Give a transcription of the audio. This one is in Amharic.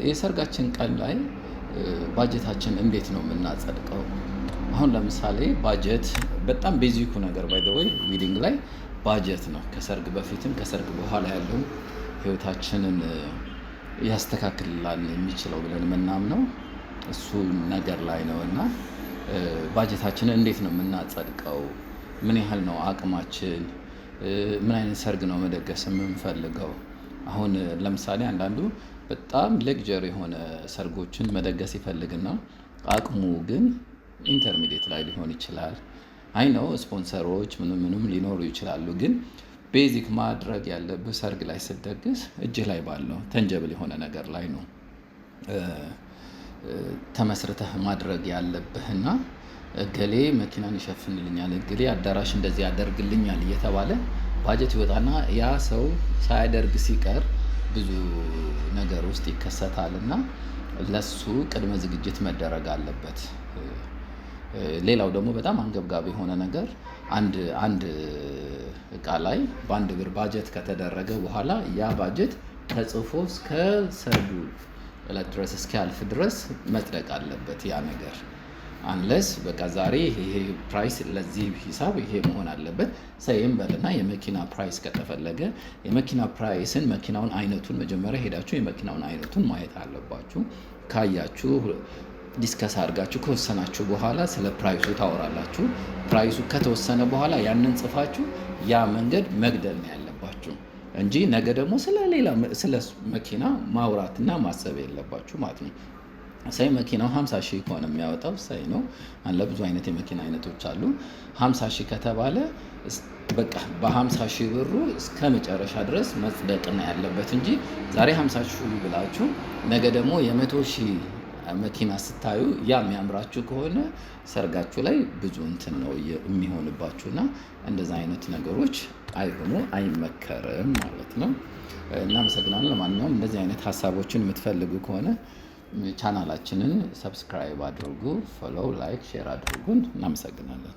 የሰርጋችን ቀን ላይ ባጀታችን እንዴት ነው የምናጸድቀው? አሁን ለምሳሌ ባጀት በጣም basic ኩ ነገር by the way wedding ላይ ባጀት ነው። ከሰርግ በፊትም ከሰርግ በኋላ ያለው ህይወታችንን ያስተካክልላል የሚችለው ብለን የምናምነው እሱ ነገር ላይ ነው። እና ባጀታችንን እንዴት ነው የምናጸድቀው? ምን ያህል ነው አቅማችን? ምን አይነት ሰርግ ነው መደገስ የምንፈልገው? አሁን ለምሳሌ አንዳንዱ በጣም luxury የሆነ ሰርጎችን መደገስ ይፈልግና አቅሙ ግን intermediate ላይ ሊሆን ይችላል። I know ስፖንሰሮች ምንም ምንም ሊኖሩ ይችላሉ። ግን basic ማድረግ ያለብህ ሰርግ ላይ ስትደግስ እጅህ ላይ ባለው tangible የሆነ ነገር ላይ ነው ተመስርተህ ማድረግ ያለብህና እገሌ መኪናን ይሸፍንልኛል፣ እገሌ አዳራሽ እንደዚህ ያደርግልኛል እየተባለ ባጀት ይወጣና ያ ሰው ሳያደርግ ሲቀር ብዙ ነገር ውስጥ ይከሰታል። እና ለሱ ቅድመ ዝግጅት መደረግ አለበት። ሌላው ደግሞ በጣም አንገብጋቢ የሆነ ነገር፣ አንድ አንድ እቃ ላይ በ1 ብር ባጀት ከተደረገ በኋላ ያ ባጀት ተጽፎ እስከ ሰርጉ እለት ድረስ እስኪያልፍ ድረስ መጽደቅ አለበት ያ ነገር። Unless በቃ ዛሬ ይሄ price ለዚህ ሂሳብ ይሄ መሆን አለበት same በልና የመኪና price ከተፈለገ የመኪና price ን መኪናውን አይነቱን መጀመሪያ ሄዳችሁ የመኪናውን አይነቱን ማየት አለባችሁ። ካያችሁ፣ discuss አድርጋችሁ ከወሰናችሁ በኋላ ስለ price ኡ ታወራላችሁ። Price ኡ ከተወሰነ በኋላ ያንን ጽፋችሁ ያ መንገድ መግደል ነው ያለባችሁ እንጂ ነገ ደግሞ ስለ ሌላ ስለ መኪና ማውራትና ማሰብ የለባችሁ ማለት ነው። Say መኪናው 50 ሺህ ከሆነ የሚያወጣው፣ say ነው አለ፣ ብዙ አይነት የመኪና አይነቶች አሉ። 50 ሺህ ከተባለ በቃ በ50 ሺህ ብሩ እስከ መጨረሻ ድረስ መጽደቅ ነው ያለበት እንጂ ዛሬ 50 ሺህ ብላችሁ ነገ ደግሞ የ100,000 መኪና ስታዩ ያ የሚያምራችሁ ከሆነ ሰርጋችሁ ላይ ብዙ እንትን ነው የሚሆንባችሁ። እና እንደዛ አይነት ነገሮች አይሆኑ፣ አይመከርም ማለት ነው። እናመሰግናለን። ለማንኛውም እንደዚህ አይነት ሀሳቦችን የምትፈልጉ ከሆነ ቻናላችንን subscribe አድርጉ፣ follow፣ like፣ share አድርጉን። እናመሰግናለን።